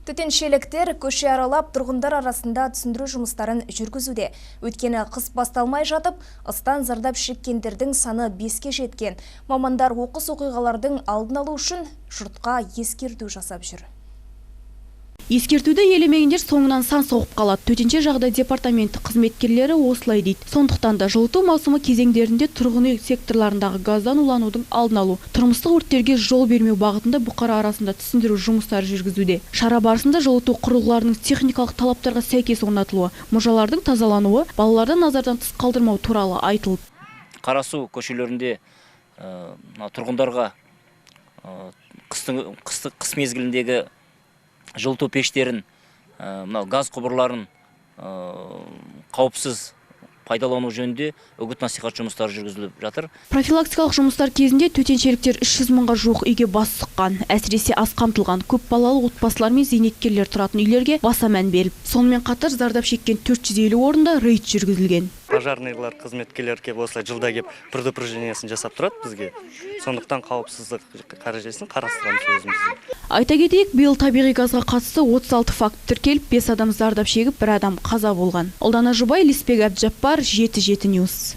Төтеншеліктер көше аралап, тұрғындар арасында түсіндіру жұмыстарын жүргізуде. Өйткені қыс басталмай жатып, ыстан зардап шеккендердің саны 5-ке жеткен. Мамандар оқыс оқиғалардың алдын алу үшін жұртқа ескерту жасап жүр. Ескертуді елемегендер соңынан сан соғып қалады. Төтенше жағдай департаменті қызметкерлері осылай дейді. Сондықтан да жылыту маусымы кезеңдерінде тұрғын үй секторларындағы газдан уланудың алдын алу, тұрмыстық өрттерге жол бермеу бағытында бұқара арасында түсіндіру жұмыстары жүргізуде. Шара барысында жылыту құрылғыларының техникалық талаптарға сәйкес орнатылуы, мұржалардың тазалануы, балаларды назардан тыс қалдырмау туралы айтылды. Қарасу көшелерінде мына тұрғындарға қыс мезгіліндегі жылыту пештерін, мынау газ құбырларын қауіпсіз пайдалану жөнінде үгіт насихат жұмыстары жүргізіліп жатыр. Профилактикалық жұмыстар кезінде төтеншеліктер 300 мыңға жуық үйге бас сұққан. Әсіресе аз қамтылған көп балалы отбасылар мен зейнеткерлер тұратын үйлерге баса мән беріліп. Сонымен қатар зардап шеккен 450 орында рейд жүргізілген. Пожарныйлар, қызметкерлер келіп, осылай жылда келіп, предупреждениесін жасап тұрады бізге. Сондықтан қауіпсіздік ережесін қарастырамыз өзіміз. Айта кетейік, биыл табиғи газға қатысты 36 факт тіркеліп, 5 адам зардап шегіп, бір адам қаза болған. Ұлдана Жұбай, Лесбек Әбдіжаппар, 7 News.